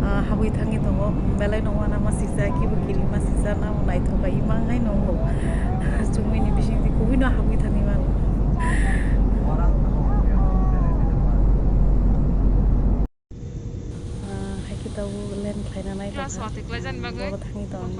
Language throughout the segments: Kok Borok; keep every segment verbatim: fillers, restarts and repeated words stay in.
Ah, habwi thangwi tongo, belai no uanama sijak, kibo kirima sijak, namo naithok bai mangai nongo. Chumui ni bising di kubui no habwi thangwi mano. Ah, hai khe tabuk len khlaina nai tongkha. Bobo thangwi tong.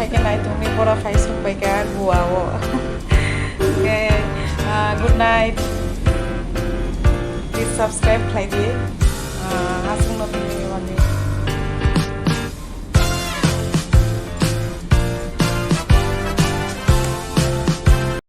Hai khe nai tongni borok hai sukbaikha Goa o. Okay, ah, good night. Please subscribe khlai di. Ah, aswkno tini